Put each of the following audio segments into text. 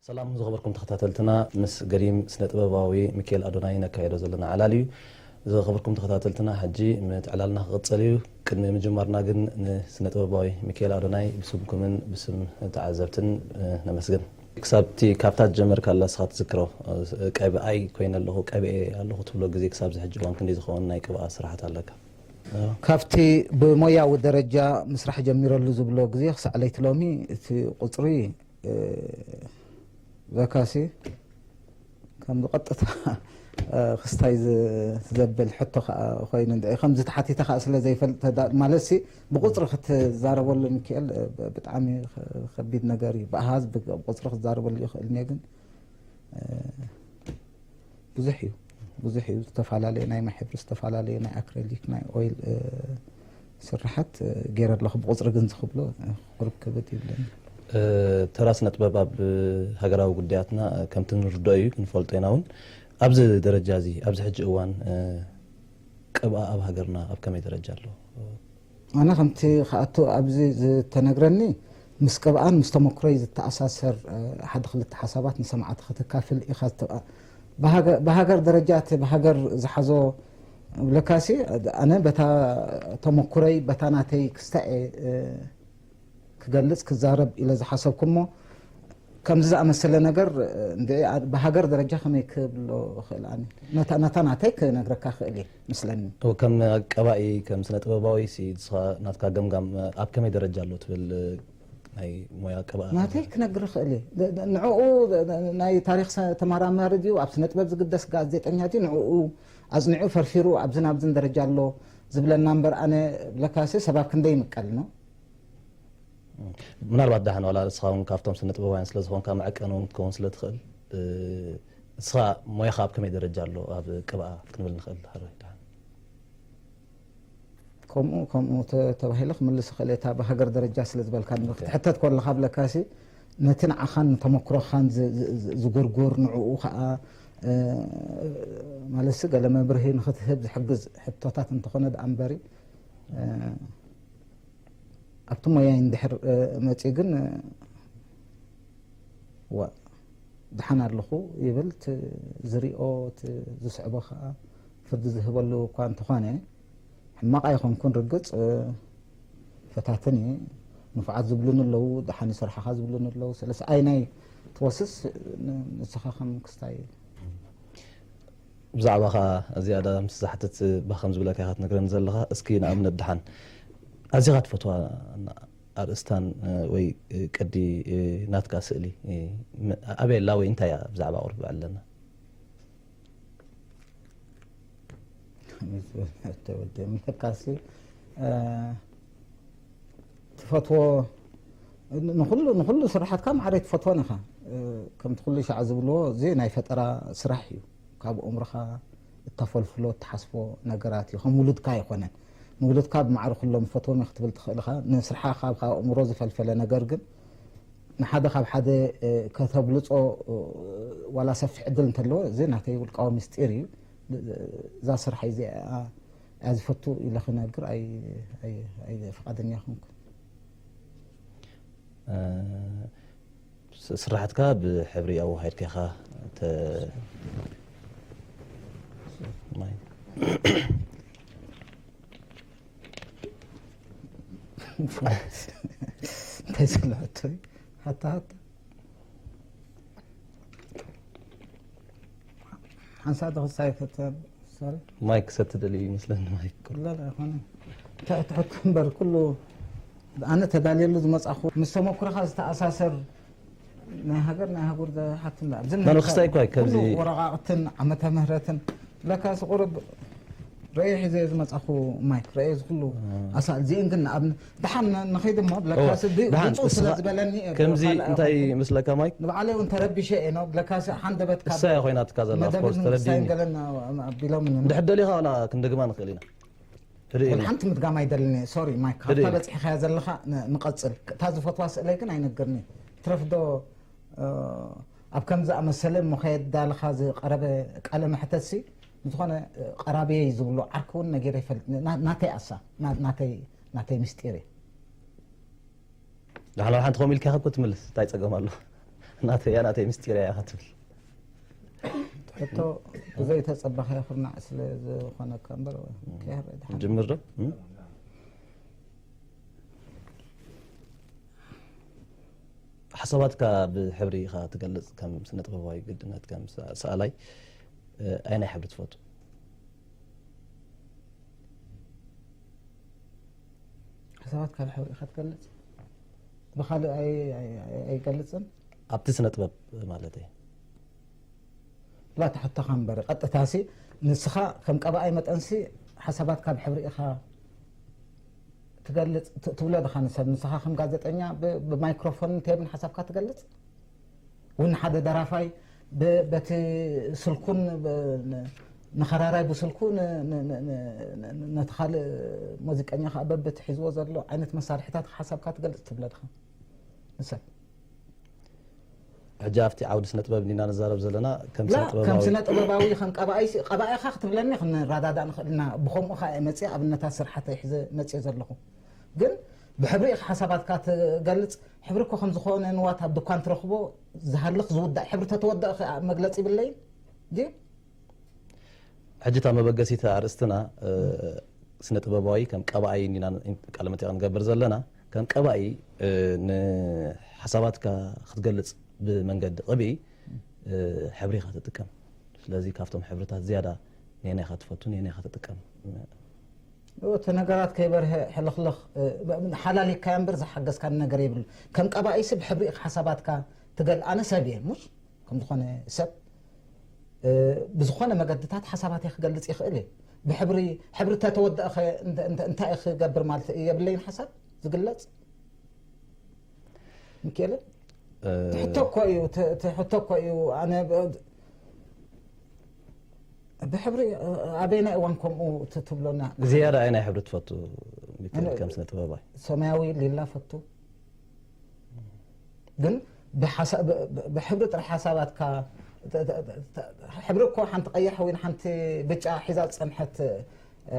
ሰላም ዝኸበርኩም ተኸታተልትና፣ ምስ ገዲም ስነ ጥበባዊ ሚካኤል ኣዶናይ ነካየዶ ዘለና ዕላል እዩ። ዝኸበርኩም ተኸታተልትና፣ ሕጂ ምትዕላልና ክቕጽል እዩ። ቅድሚ ምጅማርና ግን ንስነ ጥበባዊ ሚካኤል ኣዶናይ ብስምኩምን ብስም ተዓዘብትን፣ እ፣ ነመስግን። ክሳብ እቲ ካብታ ዝጀመርካላ ንስኻ ትዝክሮ፣ እ፣ ቀብኣይ ኮይነ ኣለኹ፣ ቀብኤ ኣለኹ ትብሎ ግዜ ክሳብ ዝሕጂ እዋን ክንደይ ዝኸውን ናይ ቅብኣ ስራሓት ኣለካ? ካብቲ ብሞያዊ ደረጃ ምስራሕ ጀሚረሉ ዝብሎ ግዜ ክሳዕ ለይቲ ሎሚ እቲ ቁጽሪ፣ እ፣ ዘካሲ ከም ብቐጥታ፣ እ፣ ክስታይ ዝ-፣ ዘብል ሕቶ ከኣ ኮይኑ እንድዒ ከምዚ ተሓቲተ ከኣ ስለ ዘይፈልጥ ተዳ-፣ ማለትሲ ብቑጽሪ ክትዛረበሉ ሚካኤል፣ እ፣ ብ-፣ ብጣዕሚ ከ-፣ ከቢድ ነገር እዩ። ብኣሃዝ ብ-፣ ብቑጽሪ ክትዛረበሉ ይኽእል እየ ግን፣ እ፣ ብዙሕ እዩ። ብዙሕ እዩ። ዝተፈላለየ ናይ ማይ ሕብሪ፣ ዝተፈላለየ ናይ ኣክሪሊክ፣ ናይ ኦይል፣ እ፣ ስርሓት፣ እ፣ ገይረ ኣለኹ። ብቑጽሪ ግን ዝኽብሎ፣ እ፣ ቁሩብ ክብድ ይብለኒ። እ፣ ተራ ስነ ጥበብ ኣብ ሃገራዊ ጉዳያትና፣ እ፣ ከምቲ ንርድኦ እዩ፣ ክንፈልጦ ኢና እውን። ኣብዚ ደረጃ እዚ፣ ኣብዚ ሕጂ እዋን፣ እ፣ ቅብኣ ኣብ ሃገርና ኣብ ከመይ ደረጃ ኣሎ? ኣነ ከምቲ ክኣቱ ኣብዚ ዝተነግረኒ ምስ ቅብኣን ምስ ተመክሮይ ዝተኣሳሰር፣ እ፣ ሓደ ክልተ ሓሳባት ንሰማዕቲ ከተካፍል ኢኻ። ዝተ-፣ ብሃገ-፣ ብሃገር ደረጃ እቲ ብሃገር ዝሓዞ ብለካሲ ኣነ በታ ተመክሮይ በታ ናተይ ክስታይ፣ እ፣ ክገልጽ ክዛረብ ኢለ ዝሓሰብኩ እሞ ከምዚ ዝኣመሰለ ነገር፣ እ፣ እንደ-፣ ኣ-፣ ብሃገር ደረጃ ከመይ ክብሎ እኽእል ኣነ? ነታ፣ ነታ ናተይ ክነግረካ እኽእል እየ መስለኒ። እው፣ ከም ቀባኢ፣ ከም ስነ ጥበባዊ ሲ ንስኻ ናትካ ገምጋም፣ እ፣ ኣብ ከመይ ደረጃ ኣሎ ትብል፣ እ፣ ናይ ሞያ ቀባኢ? ናተይ ክነግር እኽእል እየ። ደ-፣ ደ-፣ ንዕኡ፣ ደ-፣ ደ-፣ ናይ ታሪኽ ሰ-፣ ተመራማሪ ድዩ፣ ኣብ ስነ ጥበብ ዝግደስ ጋዜጠኛ ድዩ፣ ንዕኡ ኣጽኒዑ ፈርፊሩ ኣብዝን ኣብዝን ደረጃ ኣሎ ዝብለና እምበር ኣነ ብለካሲ ሰብ ኣብ ክንደይ ይምቀል ነው። ምናልባት ዳሕን ዋላ ንስኻ እውን ካብቶም ስነ ጥበባውያን ስለ ዝኾንካ መዐቀኒ እውን ክትከውን ስለ ትኽእል፣ እ፣ ንስኻ ሞያኻ ኣብ ከመይ ደረጃ ኣሎ ኣብ ቅብኣ ክንብል ንኽእል? ሃረ ዳሕን። ከምኡ፣ ከምኡ ተ-፣ ተባሂለ ክምልስ እኽእል እየ። እታ ብሃገር ደረጃ ስለ ዝበልካ ኦኬ። ክትሕተት ከለኻ ብለካሲ ነቲ ንዓኻን ንተመክሮኻን ዝ-፣ ዝ-፣ ዝ-፣ ዝጉርጉር ንዕኡ ኸኣ፣ እ፣ ማለትሲ ገለ መብርሂ ንኽትህብ ዝሕግዝ ሕቶታት እንተኾነ ደኣ እምበሪ፣ እ፣ ኣብቲ ሞያይ እንድሕር፣ እ፣ መጺኡ ግን፣ እ፣ ዋእ፣ ደሓን ኣለኹ ይብል። እቲ ዝሪኦ፣ እቲ ዝስዕቦ ኸኣ ፍርዲ ዝህበሉ እኳ እንተኾነ፣ ሕማቕ ኣይኾንኩን። ርግጽ፣ እ፣ ፈታትን እየ። ንፉዓት ዝብሉኒ ኣለዉ፣ ደሓን ይሰርሓኻ ዝብሉኒ ኣለዉ። ስለዚ ኣይ ናይ ትወስስ ን-፣ ንስኻ ከም ክስታይ ብዛዕባ ኸኣ ዝያዳ ምስ ዝሓትት ባህ ከም ዝብለካ ኢኻ ትነግረኒ ዘለኻ። እስኪ ንኣብነት ደሓን ኣዚኻ ትፈትዋ ኣርእስታን፣ እ፣ ወይ፣ እ፣ ቅዲ፣ እ፣ ናትካ ስእሊ፣ እ፣ መ-፣ ኣበይ ኣላ ወይ እንታይ እያ ብዛዕባ ቁሩብ ብዕለና? ተወልደ ምለካሲ፣ እ፣ ትፈትዎ ንኹሉ፣ ንኹሉ ስራሓትካ ማዕረ ትፈትዎን ኢኻ። እ፣ ከምቲ ኩሉ ሻዕ ዝብልዎ፣ እዚ ናይ ፈጠራ ስራሕ እዩ። ካብ ኣእምሮኻ እተፈልፍሎ፣ እትሓስቦ ነገራት እዩ። ከም ውሉድካ ኣይኮነን። ንውሉድካ ብማዕረ ኩሎም ፈትዎም እየ ክትብል ትኽእል ኢኻ። ንስራሕኻ ካብ፣ ካብ ኣእምሮ ዝፈልፈለ ነገር ግን ንሓደ ካብ ሓደ፣ እ፣ ከተብልጾ፣ እ፣ ዋላ ሰፊሕ ዕድል እንተለዎ፣ እዚ ናተይ ውልቃዊ ምስጢር እዩ። እዛ ስራሕ እዚኣ እያ ዝፈቱ ኢለ ክነግር ኣይ-፣ ኣይ-፣ ኣይ-፣ ፍቓደኛ ኣይኮንኩን። እ፣ ስ-፣ ስራሕትካ ብሕብሪ ኣወሃሂድካ ኢኻ ተ-፣ ማይ። እንታይ ዝብሎ ሕቶ እዩ? ሃታ ሃታ። ሓንሳእ ዶ ክሳይ ፈተ-፣ ሶሪ። ማይክ ክሰቲ ደልዩ ይመስለኒ፣ ማይክ። ላ፣ ላ፣ ኣይኮነን። ትሕት፣ ትሕት እምበር ኩሉ ኣነ ተዳልየሉ ዝመጻኹ ምስ ተመኩሮኻ ዝተኣሳሰር ናይ ሃገር፣ ናይ ኣህጉር ዝሓትም ዳ-፣ ኣብዚ መን ናይ ክስታይ እኳ ከምዚ ኩሉ ወረቓቕትን ዓመተ ምህረትን ለካ ስቑርብ ረየ ሒዘ ዝመጻኹ ማይክ ረየ ዝኩሉ እ። ኣሳእል እዚአን ግን ንኣብን-፣ ደሓን ን-፣ ንኸይድ እሞ ብለካ እወ፣ ስዲ ደሓን፣ ብፁዕ ስለ ንስኻ ዝበለኒ እየ፣ ከምዚ ካልእ እንታይ ኣይኮንኩን። ምስለካ ማይክ? ንባዕለይ እውን ተረቢሸ እየ ነው ብለካ ስ-፣ ሓንደበት ካብ እሳ እያ ኮይናትካ ዘላ፣ of መደብን course፣ ተረዲእኒ። ክስታይን ገለን ኣቢሎምኒ። እንድሕር ደሊኻ ዋላ ክንደግማ ንኽእል ኢና። ርኢና። ሓንቲ ምድጋም ኣይደልን እየ። ሶሪ ማይክ፣ ርኢና። ካብታ በጺሕካያ ዘለኻ ን-፣ ንቐጽል። እታ ዝፈትዋ ስእለይ ግን ኣይነግርኒ። ትረፍዶ፣ እ፣ ኣብ ከም ዝኣመሰለ እሞ ከየዳለኻ ዝቐረበ ቃለ መሕተትሲ፣ ንዝኾነ፣ እ፣ ቀራብየይ ዝብሎ ዓርኪ እውን ነጊረ ይፈልጥ። ና-፣ ናተይ ኣሳ፣ ና-፣ ናተይ፣ ናተይ ምስጢር እየ። ደሓን ሓንቲ ከምኡ ኢልካ ክትምልስ እንታይ ጸገም ኣሎ? ናተይ እያ፣ ናተይ ምስጢር እያ ኢኻ ትብል። ሕቶ ብዘይተጸበኻዮ ኩርናዕ ስለ ዝኾነካ እምበር፣ ከይህረይ ድሓን። ጅምር ዶ? እም? ሓሳባትካ ብሕብሪ ኢኻ ትገልጽ፣ ከም ስነ ጥበባዊ ግድነት፣ ከም ሰ-፣ ሰኣላይ፣ እ፣ ኣየናይ ሕብሪ ትፈቱ? ሓሳባትካ ብሕብሪ ኢኻ ትገልጽ? ብኻልእ ኣይ-፣ ኣይ-፣ ኣይ-፣ ኣይገልጽን? ኣብቲ ስነ ጥበብ ማለት እዩ። ላ ትሕተኻ እምበር፣ ቀጥታሲ ንስኻ ከም ቀባኣይ መጠንሲ ሓሳባትካ ብሕብሪ ኢኻ ትገልጽ ት-፣ ትብሎ ድኻ ንሰብ? ንስኻ ከም ጋዜጠኛ ብ-፣ ብማይክሮፎን ቴብን ሓሳብካ ትገልጽ? እውን ሓደ ደራፋይ ብ-፣ በቲ ስልኩን ብ-፣ ን-፣ ንኸራራይ ብስልኩ ን-፣ ን-፣ ን-፣ ን-፣ ን-፣ ነቲ ካልእ ሙዚቀኛ ከኣ በብቲ ሒዝዎ ዘሎ ዓይነት መሳርሒታት ሓሳብካ ትገልጽ ትብሎ ድኻ ንሰብ? ሕጂ ኣብቲ ዓውዲ ስነ ጥበብ እንዲና ንዛረብ ዘለና፣ ከም ላ ስነ ከም ጥበባዊ ስነ ጥበባዊ ከም ቀባኣይሲ፣ ቀባኣይ ኢኻ ክትብለኒ ክንረዳዳእ ንኽእል ኢና። ብኸምኡ ኸኣ እየ መፅየ ኣብነታት ስርሓተይ ሒዘ መፅየ ዘለኹ። ግን ብሕብሪ ኢኻ ሓሳባትካ ትገልጽ። ሕብሪ እኮ ከም ዝኾነ ንዋት ኣብ ድኳን ትረኽቦ፣ ዝሃልኽ ዝውዳእ ሕብሪ ተተወደእ ኸኣ መግለጺ ይብለይን ድዩ? ሕጂ እታ መበገሲት ኣርእስትና፣ እ፣ ስነ ጥበባዊ ከም ቀባኣይ እንዲና ቃለ መጠይቕ ንገብር ዘለና። ከም ቀባኣይ፣ እ፣ ንሓሳባትካ ክትገልጽ ብመንገዲ ቅብኢ፣ እ፣ ሕብሪ ኢኻ ትጥቀም። ስለዚ ካብቶም ሕብርታት ዝያዳ ነየናይ ኢኻ ትፈቱ፣ ነየናይ ኢኻ ትጥቀም? እቲ ነገራት ከይበርሀ ሕልኽልኽ፣ እ፣ ሓላሊካዮ እምበር ዝሓገዝካኒ ነገር የብሉ። ከም ቀባኢሲ ብሕብሪ ኢኻ ሓሳባትካ ትገል-፣ ኣነ ሰብ እየ፣ ሙሽ? ከም ዝኾነ ሰብ፣ እ፣ ብዝኾነ መገድታት ሓሳባተይ ክገልጽ ይኽእል እየ። ብሕብሪ፣ ሕብሪ ተተወደእኸ እንተ-፣ እንተ-፣ እንታይ እየ ክገብር ማለት እየ? የብለይን ሓሳብ ዝግለጽ? ሚካኤለ? እ፣ ትሕቶ እኮ እዩ፣ ት-፣ ትሕቶ እኮ እዩ። ኣነ ብ-፣ ብሕብሪ፣ እ፣ ኣበየናይ እዋን ከምኡ ት-፣ ትብሎና? ዝያዳ ኣየናይ ሕብሪ ትፈቱ፣ ሚካኤል፣ ኣነ ከም ስነ ጥበባይ? ሰማያዊ፣ ሊላ ፈቱ። ግን ብሓሳ-፣ ብ-፣ ብ-፣ ብሕብሪ ጥራሕ ሓሳባትካ፣ ተ-፣ ተ-፣ ተ-፣ ተ-፣ ሕብሪ እኮ ሓንቲ ቀያሕ ወይ ሓንቲ ብጫ ሒዛ ዝጸንሐት፣ እ፣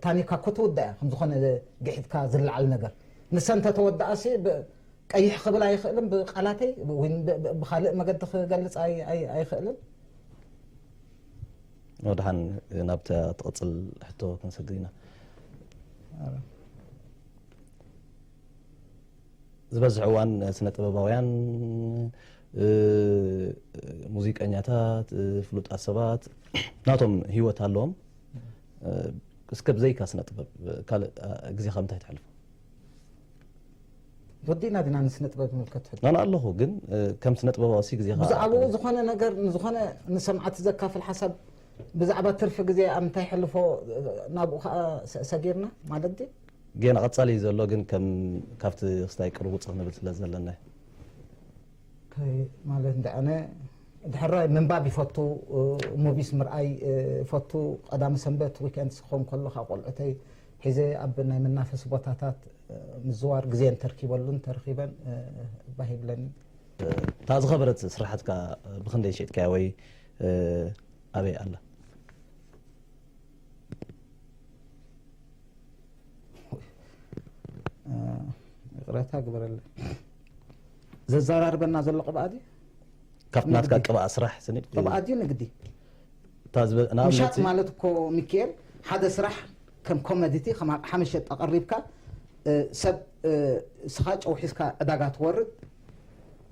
ታኒካ እኮ ትውዳእ እያ፣ ከም ዝኾነ ግሒጥካ ዝለዓል ነገር። ንሰ እንተተወዳኣሲ ብ-፣ ቀይሕ ክብል ኣይኽእልን ብቃላተይ፣ ወይ ብ-፣ ብ-፣ ብኻልእ መገዲ ክገልጽ ኣይ-፣ ኣይ-፣ ኣይኽእልን። ወድሓን ናብታ ትቕጽል ሕቶ ክንሰግር ኢና። ዝበዝሕ እዋን ስነ ጥበባውያን፣ እ፣ ሙዚቀኛታት፣ እ፣ ፍሉጣት ሰባት ናቶም ህይወት ኣለዎም። እ፣ እስከ ብዘይካ ስነ ጥበብ ካልእ፣ እ፣ ግዜኻ ምንታይ ትሕልፎ? ወዲእና ዲና ንስነ ጥበብ ዝምልከት ሕቶ? ናና ኣለኹ፣ ግን፣ እ፣ ከም ስነ ጥበባዊ ሲ ግዜኻ ብዛዕባኡ ዝኾነ ነገር ንዝኾነ ንሰምዓቲ ዘካፍል ሓሳብ ብዛዕባ ትርፊ ግዜ ኣብ ምንታይ ሕልፎ፣ እ፣ ናብኡ ከዓ ሰ-፣ ሰጊርና ማለት ድዩ? ጌና ቀጻሊ እዩ ዘሎ፣ ግን ከም ካብቲ ክስታይ ቅርቡጽ ክንብል ስለ ዘለና። ከይ ማለት እንደ ኣነ ድሕራይ ምንባብ ይፈቱ፣ እ፣ ሙቪስ ምርኣይ፣ እ፣ ይፈቱ። ቀዳሚ ሰንበት ዊኬንድስ ክኸውን ከሎ ካብ ቆልዑተይ ሒዘ ኣብ ናይ መናፈሲ ቦታታት፣ እ፣ ምዝዋር ግዜ እንተርኪበሉን ተርኪበን፣ እ፣ ባህ ይብለኒ። እታ ዝኸበረት ስራሓትካ ብኽንደይ ሸጥካያ ወይ፣ እ፣ ኣበይ ኣላ? እ፣ ይቕረታ ግበረለይ። ዘዘራርበና ዘሎ ቅብኣ ድዩ? ካብቲ ናትካ ንግዲ። ቅብኣ ስራሕ ስኒ-? ቅብኣ ድዩ ንግዲ? እታ ዝበ-፣ ንኣብነት ምሻጥ ማለት እኮ ሚካኤል፣ ሓደ ስራሕ ከም ኮመዲቲ፣ ከም ኣቕሓ መሸጣ ቀሪብካ፣ እ፣ ሰብ፣ እ፣ ስኻ ጨው ሒዝካ ዕዳጋ ትወርድ፣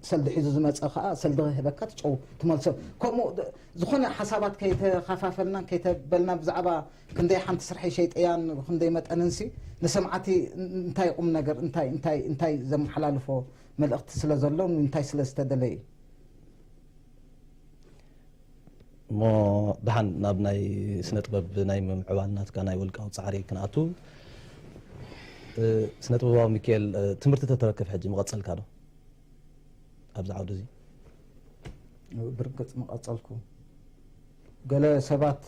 ሰልዲ ሒዙ ዝመጸ ኸኣ ሰልዲ ክህበካ ትጨው ትመልሶ። ከምኡ ድ-፣ ዝኾነ ሓሳባት ከይተኸፋፈልና ከይተበልና ብዛዕባ ክንደይ ሓንቲ ስርሐይ ሸይጠያን ክንደይ መጠንንሲ ንሰምዓቲ ን-፣ እንታይ ቁም ነገር፣ እንታይ፣ እንታይ፣ እንታይ ዘመሓላልፎ መልእኽቲ ስለ ዘሎ፣ እንታይ ስለ ዝተደለየ እዩ? እሞ ደሓን ናብ ናይ ስነ ጥበብ ናይ ምምዕባል ናትካ ናይ ውልቃዊ ጻዕሪ ክንኣቱ። እ፣ ስነ ጥበባዊ ሚካኤል፣ እ፣ ትምህርቲ ተተረክብ ሕጂ ምቐጸልካ ዶ ኣብዚ ዓውዲ እዚ? ብርግጽ ምቐጸልኩ። ገለ ሰባት፣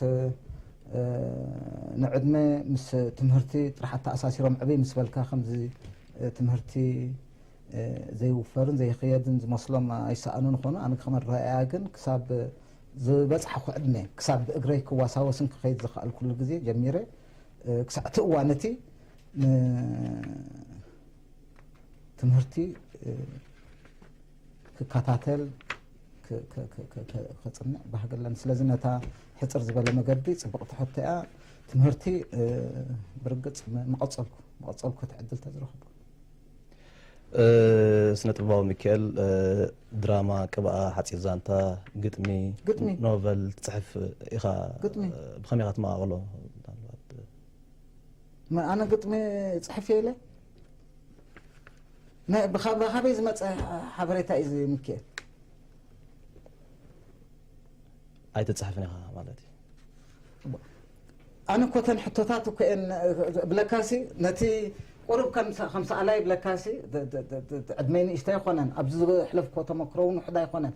እ፣ ንዕድመ ምስ ትምህርቲ ጥራሕ ኣተኣሳሲሮም ዕብይ ምስ በልካ ከምዚ፣ እ፣ ትምህርቲ፣ እ፣ ዘይውፈርን ዘይኽየድን ዝመስሎም ኣይሰኣኑን ይኾኑ። ኣነ ከም ኣረኣእያ ግን ክሳብ ዝበጽሓኹ ዕድመ፣ ክሳብ ብእግረይ ክዋሳወስን ክኸይድ ዝኸኣልኩሉ ግዜ ጀሚረ፣ እ፣ ክሳዕ እቲ እዋን እቲ ን-፣ ትምህርቲ፣ እ፣ ክከታተል፣ ክ- ክ- ክ- ክ- ክ- ከጽንዕ ባህጊ ኣለኒ። ስለዚ ነታ ሕጽር ዝበለ መገዲ ጽብቕቲ ሕቶ እያ። ትምህርቲ፣ እ፣ ብርግጽ መ- መቐጸልኩ መቐጸልኩ እቲ ዕድል ተዝረኽቡ። ስነ ጥበባዊ ሚካኤል፣ ድራማ፣ ቅብኣ፣ ሓፂር ዛንታ፣ ግጥሚ፣ ግጥሚ። ኖቨል ትፅሕፍ ኢኻ። ግጥሚ። ብኸመይ ኢኻ ትመቓቕሎ? ኣነ ግጥሚ ፅሕፍ የለ። ብኻበይ ዝመፀ ሓበሬታ እዩ ዝምክኤ? ኣይትፅሕፍን ኢኻ ማለት እዩ። ኣነ እኮ እተን ሕቶታት እኮ እየን ብለካሲ፣ ነቲ ቁሩብ ከም ሰ- ከም ሰኣላይ ብለካሲ፣ ድ- ድ- ድ- ድ- ዕድመይ ንእሽቶ ኣይኮነን፣ ኣብዚ ዝሕለፍኮ ተመክሮ እውን ውሕድ ኣይኮነን።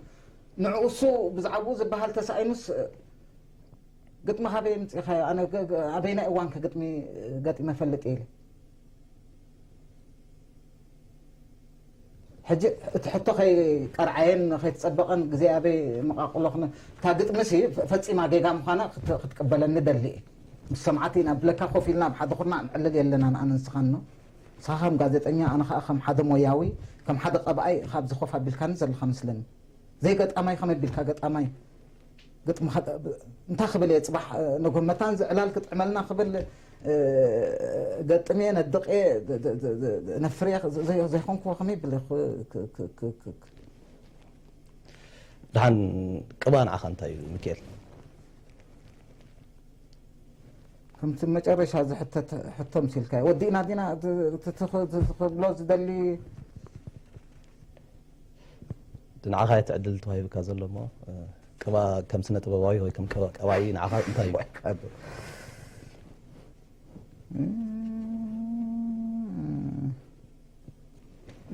ንዕኡ እሱ ብዛዕባኡ ዝበሃል ተሳኢኑስ፣ ግጥሚ ካበይ ምፅኢኻዮ? ኣነ ገ- ገ- ኣበይናይ እዋን ከ ግጥሚ ገጢመ ፈልጥ ኢለ? ሕጂ እቲ ሕቶ ከይቀርዓየን ከይትጸበቐን ግዜ ኣበይ መቓቕሎ ክነ- እታ ግጥሚ ሲ ፈ- ፈጺማ ጌጋ ምዃና ክት- ክትቅበለኒ ደሊ እየ። ምስ ሰማዕቲ ኢና ብለካ ኮፍ ኢልና ኣብ ሓደ ኩርናዕ ንዕልል የለናን ኣነ ንስኻን ነው። ንስኻ ከም ጋዜጠኛ ኣነ ኸኣ ከም ሓደ ሞያዊ ከም ሓደ ቀብኣይ ኢኻ ኣብዚ ኮፍ ኣቢልካኒ ዘለኻ መስለኒ። ዘይገጣማይ ከመይ ኣቢልካ ገጣማይ ግጥሚ እንታይ ክብል እየ ፅባሕ ነጎ መታን ዝዕላል ክጥዕመልና ክብል ገጥም እየ ነድቕ እየ ነፍር እየ ዘይኮንኩዎ ከመይ ብል ድሓን ቅባ ንዓኻ እንታይ እዩ ሚካኤል? ከምቲ መጨረሻ ዝሕተት ሕቶ ምሲልካ ወዲእና ዲና ትኽብሎ ዝደሊ ንዓኻ እቲ ዕድል ተዋሂብካ ዘሎ እሞ ቅባ ከም ስነ ጥበባዊ ወይ ከም ቀባኢ ንዓኻ እንታይ እዩ?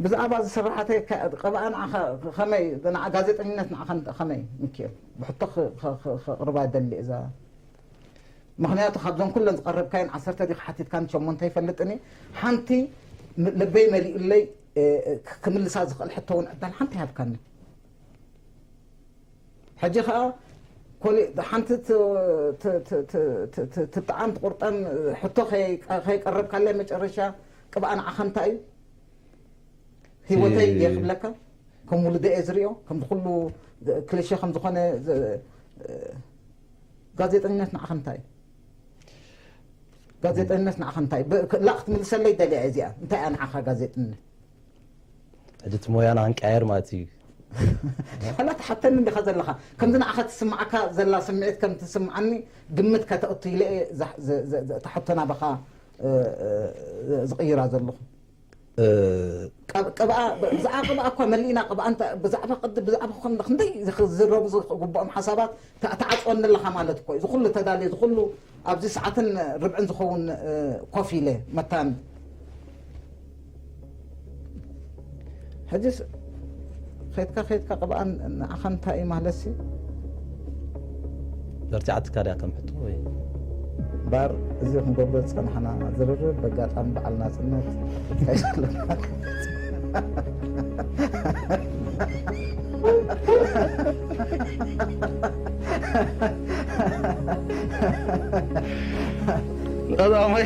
ብዛዕባ ዝስራሓተይ ቀብኣ ንዓኻ ከመይ ጋዜጠኝነት ንዓኻ ከመይ ምክዮ ብሕቶ ክቕርባ ደሊ እዛ ምክንያቱ ካብዞም ኩለን ዝቐረብካየን ዓሰርተ ዲኻ ሓቲትካን ሸሞንተ ይፈልጥኒ ሓንቲ ልበይ መሊኡለይ ክምልሳ ዝኽእል ሕቶ እውን ዕዳል ሓንቲ ይሃብካኒ ሕጂ ከዓ ሓንቲ ትጣዓም ትቁርጠም ሕቶ ከይቀረብካለይ መጨረሻ ቅብኣ ንዓኻ እንታይ እዩ ህይወተይ ድየ ክብለካ ከም ውልደ እየ ዝሪኦ ከምዚ ኩሉ ክልሸ ከም ዝኾነ ጋዜጠኝነት ንዓኻ እንታይ እዩ ጋዜጠኝነት ንዓኻ እንታይ ላ ክትምልሰለይ ደልያ እዚኣ እንታይ እያ ንዓኻ ጋዜጥነት ሕጂ እቲ ሞያና ክንቀያየር ማለት እዩ ላ ትሓተኒ እንዲኻ ዘለኻ ከምዚ ንዓኻ ትስምዓካ ዘላ ስምዒት ከም ትስምዓኒ ግምት ከተእቱ ኢለ እየ እታ ሕቶ ናባኻ ዝቕይራ ዘለኹ ቅብኣ ብዛዕባ ቅብኣ እኳ መሊእና ቅብኣ ብዛዕባ ቅዲ ብዛዕባ ኮን ክንደይ ዝዝረቡ ዝግብኦም ሓሳባት ተዓፅወኒ ኣለኻ ማለት እኮ እዚ ኩሉ ተዳልየ ዝኩሉ ኣብዚ ሰዓትን ርብዕን ዝኸውን ኮፍ ኢለ መታን ሕጅስ ከይትካ ከይትካ ቅብኣን ንዓኻ እንታይ እዩ ማለት ሲ በርቲዓትካ ድያ ከም ሕቶ ወይ ባር እዚ ክንገብሮ ዝፀናሕና ዝርርብ በጋጣሚ በዓል ናፅነት ቀዳማይ